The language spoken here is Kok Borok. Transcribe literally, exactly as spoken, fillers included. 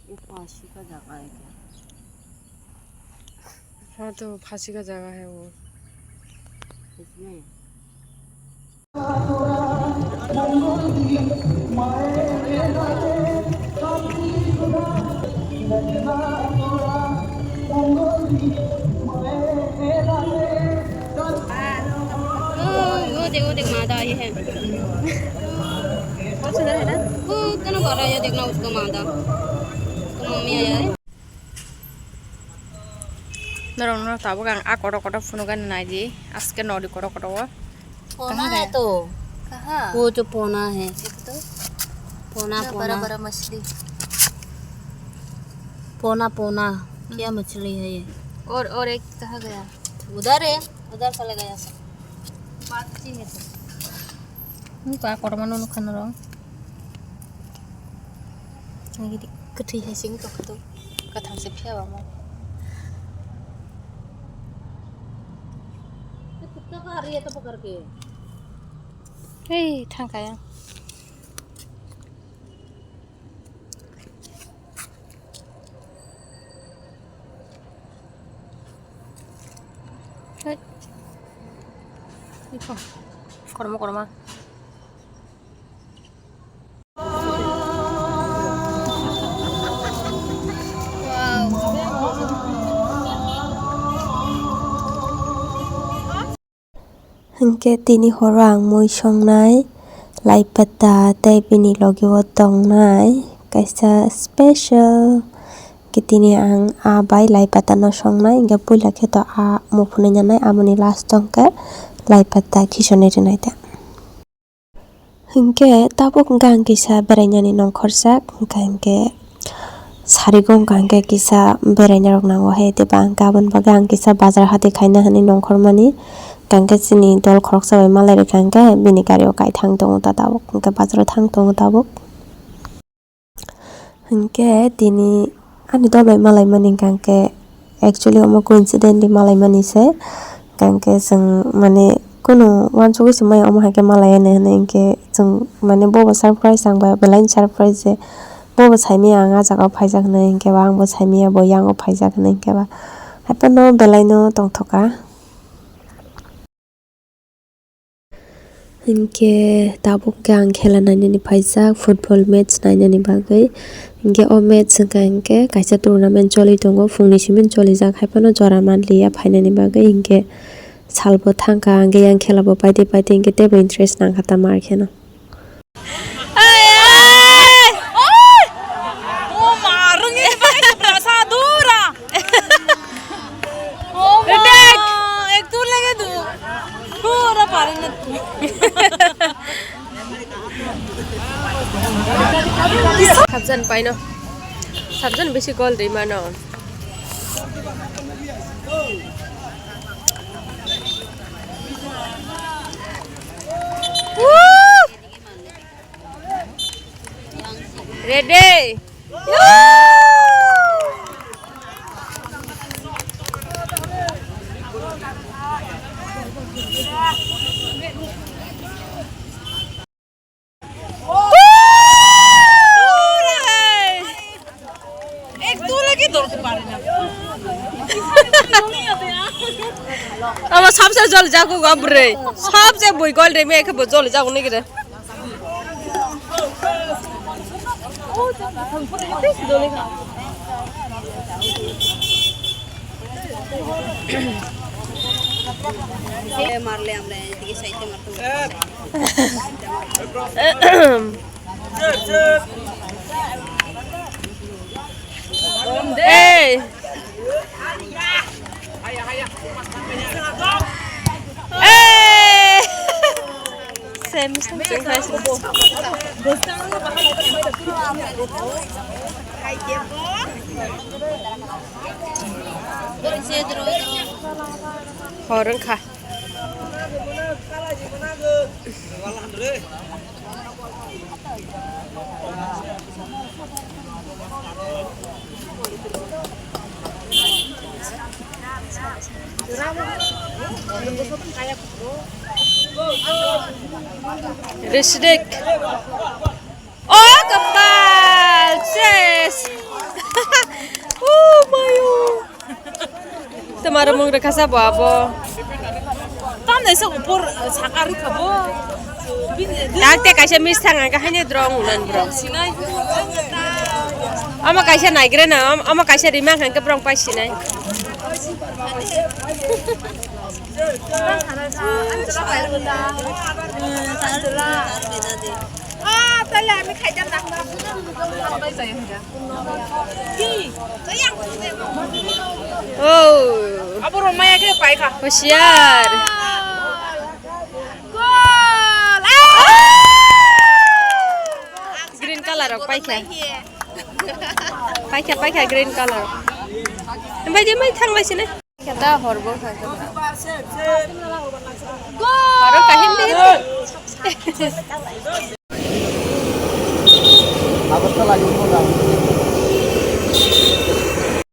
ये फांसी का जगह है क्या? हाँ, तो फांसी का जगह है वो। इसमें। वो, वो देख, वो देख, मादा आई है। बहुत सुंदर है ना? वो इतना बड़ा, ये देखना, उसका मादा, उसका मम्मी आया है। Norok no tabuk ang a kotor kotor phunukgani naidi, aske nodi kotor kotor o. पोना है तो। कहाँ? वो जो पोना है। एक तो। पोना, इतना पोना। बड़ा बड़ा मछली। पोना, पोना। क्या मछली है ये? और, और एक कहाँ गया? उधर है, उधर चला गया सब। बात की है तो। Nukha korma no nukha norok. Nagidi kwthwi hai sing tongkha to. Kwthang se phiya ba mo. Hei, thangkha yang. Hei. Iko. Korma, korma. Hinkhe tini horo ang mui songnai, lai pata tei bini logi o tongnai kaisa special. Khe tini ang a bai lai pata no songnai, hinkhe puila khe to a muphunui nanai, amoni last o hinkhe lai pata khisonwi rwnai ta. Hinkhe tabuk hwnkhe ang kisa berainani nongkhorjak, hwnkha hinkhe sarigo wngkha hinkhe kisa beraina rok nango hai, tei ba hinkhe aboni bagwi ang kisa bazar hati khaina hinwi nongkhormani. Hinkha hinkhe chini dol khoroksa bai malai rwkha hinkhe bini gari o kaithang tongo ta tabuk, hinkhe bazar o thang tongo tabuk. Hinkhe tini ani dol bai malaimani hinkha hinkhe actually omo coincidentally malaimani se. Hinkha hinkhe chwng mane kunu uansugwi se maya omo hai khe malaiya hinwi hinkhe chwng mane bobo surprise, ang bai belaini surprise je bobo saimaya ang ah jaga o phaijak hinwi hinkhe ba, ang bo saimaya bo yang o phaijak hinwi hinkhe ba, haiphano belaino tongthoka. Hinkhe tabuk khe ang khela nainani phaijak, football match nainani bagwi. Hinkhe o match wngkha hinkhe kaisa tournament choli tongo, phungni simi cholijak, haiphano jora manliya phainani bagwi. Hinkhe salbo thangkha, hinkhe yang khelabo paide paide hinkhe teibo interest nangkha tamo ar kheno. Sabjan paino. Sabjan bisi gol de mano. Ready. Abo sabse jol jago ga bre. Sabse bui gol re me ke bo jol jago ne gre. মারলে আমরা এদিকে সাইডে মারতে পারবো। এই। এই। Same, same, same, same. Hor wngkha. Risdik. O kwpal, ses. Aro mung rwkha sa bo abo. Tam nai sa upor, eh, saka rwkha bo. Bini, tak te kaisa miss thang ang ka haine drong unan bro. Sinai. Ama kaisa naigrena, am-, ama kaisa rimang hangke brong pai sinai. Ah, tale ami khaidam na. Oh. Abo rok maya khe paikha. Hoshiyar. Goal! Ah! Green color rok paikha. Paikha, paikha green color. Embai je mai thang lai sini. Kata horbo kha. Goal! Aro kahim de. Agartala yung mo lang.